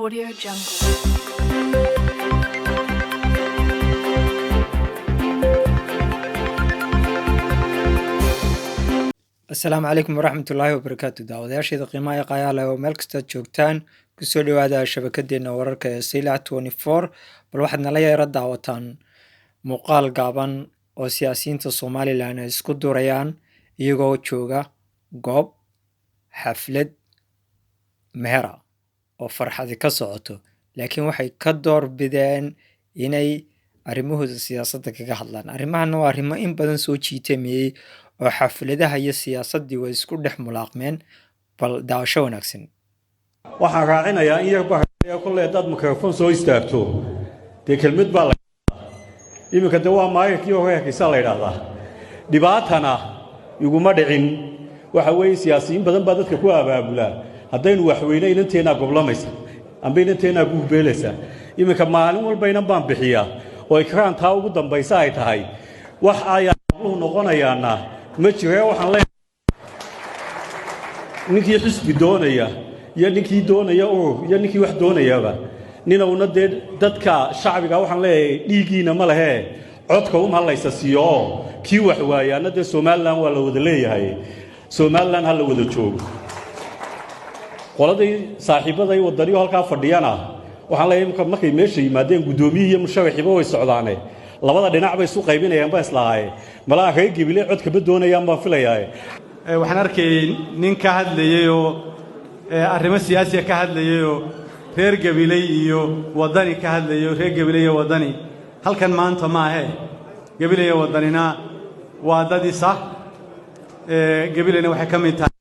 Audio Jungle. Asalaamu calaykum waraxmatullaahi wabarakaatu. Daawadayaasheeda qiimaha iyo qaayaha leh oo meel kastaad joogtaan, kusoo dhawaada shabakadeena wararka ee Saylac 24. Bal waxaad nala yara daawataan muuqaal gaaban oo siyaasiyiinta Somalilan ay isku durayaan iyagoo jooga goob xaflad mehera oo farxadi ka socoto, laakiin waxay ka door bideen inay arrimahooda siyaasadda kaga hadlaan. Arrimahana waa arrimo in badan soo jiitamayey oo xafladaha iyo siyaasaddii way isku dhex mulaaqmeen. Bal daawasho wanaagsan. Waxaan raacinayaa in yarba. Kolley haddaad mikrofon soo istaagto, dee kelmad baa la iminka, de waa maayirkii hore hargeysaa la yidhaahdaa. Dhibaatana iguma dhicin. Waxa weeye, siyaasiyiin badan baa dadka ku abaabulaa haddaynu waxweyne inanteennaa goblamaysa amba inanteennaa guurbeelaysa. Iminka maalin walba inan baan bixiyaa oo ikraan taa ugu dambaysa ay tahay. Wax ayaa habluhu noqonayaana ma jire. Waxaan leeyahay, ninkii xisbi doonaya iyo ninkii doonaya urur iyo ninkii wax doonayaba, ninowna dee dadka shacbiga waxaan leeyahay, dhiiggiina ma lehee, codka um hallaysa siiyo oo kii wax waayaana dee Somalilan waa la wada leeyahay, Somalilan ha la wada joogo. Qoladii saaxiibbaday Waddaniyo halkaa fadhiyana waxaan leeyahay, imka markay meesha yimaadeen guddoomiyihii iyo musharaxiiba way socdaane, labada dhinac bay isu qaybinayaan ba islahaaye. Malaha reer Gebile codkama doonayaan baan filayaa. Waxaan arkayey nin ka hadlayey oo arrimo siyaasiya ka hadlayeyoo reer Gabiley iyo Waddani ka hadlayay oo reer Gabiley iyo Waddani halkan maanta maahee. Gabiley iyo Waddanina waa dad isa. Gabileyna waxay ka mid tahay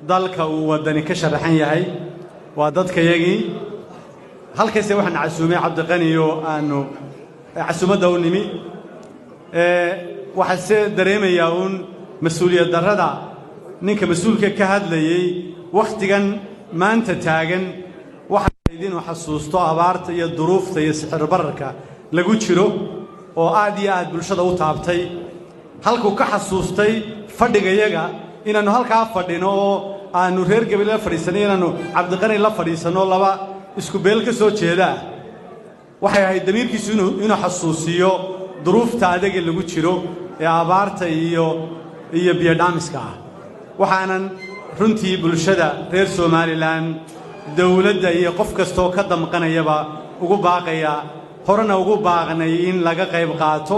dalka uu Waddani ka sharaxan yahay, waa dadkayagii. Halkayse waxaan casuumay Cabdiqani oo aanu casuumadda u nimi. Waxaase dareemayaa uun mas-uuliyad darrada ninka mas-uulka ka hadlayey wakhtigan maanta taagan. Waxaa inuu xasuusto abaarta iyo duruufta iyo sixir bararka lagu jiro oo aad iyo aad bulshada u taabtay. Halkuu ka xasuustay fadhigayaga inaannu halkaa fadhino oo aannu reer Gabiley la fadhiisanay, inaannu Cabdiqani la fadhiisanno, laba isku beel ka soo jeedaa. Waxay ahayd damiirkiisu inuu xasuusiyo duruufta adage lagu jiro ee abaarta iyo biyodhaamiska ah. Waxaanan runtii bulshada reer Somalilan, dawladda iyo qof kastooo ka damqanayaba ugu baaqaya, horena ugu baaqnay, in laga qayb qaato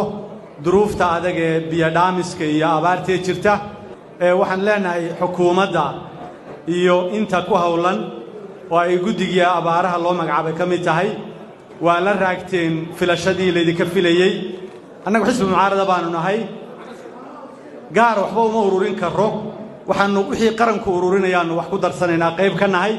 duruufta adag ee biyodhaamiska iyo abaartee jirta. Waxaan leenahay xukuumadda iyo inta ku howlan oo ay guddigii abaaraha loo magacaabay ka mid tahay, waa la raagteen filashadii laydinka filayey. Annagu xisbi mucaarada baanu nahay, gaar waxba uma ururin karro. Waxaannu wixii qaranku ururinayaannu wax ku darsanaynaa, qayb ka nahay.